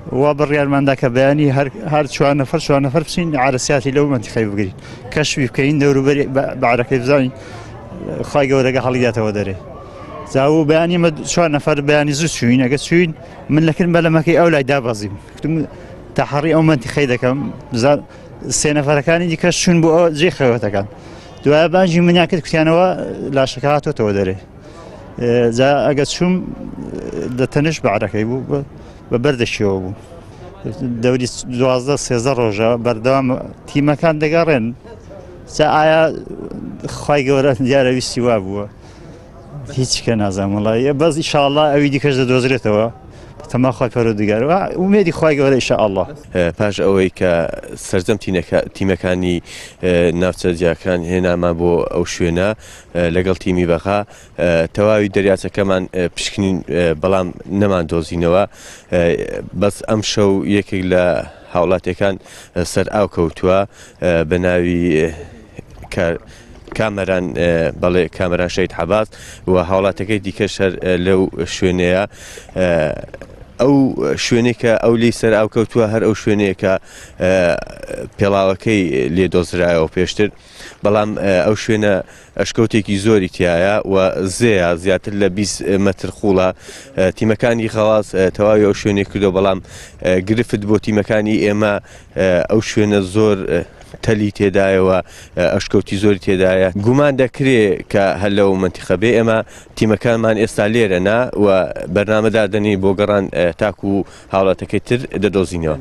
وا بڕیارماندا کە بەیانی هەر چوار نەفەر چوار نەفەر بچین عرەسیاتی لەو مەنتیقەی بگرین کەشفی بکەین دەوروبەری بەعرەکەی بزانین خی گەورەگە هەڵیاتەوە دەرێ جاو بەیانی مە چوار نەفەر بەیانی زوو چوین ئەگە چوین من لەکن بەلەمەکەی ئەو لای دابەزیم تەحەڕی ئەو مەنتیقەی دەکەم بزان سێ نەفەرەکانی دیکەش چوون بۆ ئەو جێ خەوەتەکان دوای بانگی منیان کرد کوتیانەوە لاشەکە هاتۆتەوە دەرێ جا ئەگە چوم لە تەنش بەعرەکەی بوو بە بەردەشیەوە بوو دەوری دوازدە سێزە ڕۆژە بەردەوام تیمەکان دەگەڕێن جا ئایا خی گەورە دیارە ویستی وا بووە هیچ کە نازانم وڵی بەس ئیشاءاللە ئەوی دیکەش دەدۆزرێتەوە تەما خی پەرۆدیگار ومێدی خی گەورە ئیشاءاللە. پاش ئەوەی کە سەرجەم تیمەکانی ناوچە جیاکان هێنامان بۆ ئەو شوێنە لەگەڵ تیمی بەغا تەواوی دەریاچەکەمان پشکنین بەڵام نەمان دۆزینەوە بەس ئەم شەو یەکێک لە هاوڵاتیەکان سەر ئاو کەوتووە بە ناوی کامەران بەڵێ کامەران شەید حەباس و هاوڵاتەکەی دیکەش هەر لەو شوێنەیە ئەو شوێنێک کە ئەو لی سەر ئاو کەوتووە هەر ئەو شوێنەیە کە پێڵاوەکەی لێ دۆزرایەوە پێشتر بەڵام ئەو شوێنە ئەشکەوتێکی زۆری تایە و زێیە زیاتر لە 20 مەتر قوڵە تیمەکانی خەواز تەواوی ئەو شوێنێک کردو بەڵام گرفت بۆ تیمەکانی ئێمە ئەو شوێنە زۆر تەلی تێدایە و ئەشکەوتی زۆری تێدایە گومان دەکرێ کە هەر لەو مەنتیقە بێ ئێمە تیمەکانمان ئێستا لێرەنا و بەرنامە دادەنین بۆ گەڕان تاکو هاوڵاتەکەی تر دەدۆزینەوە.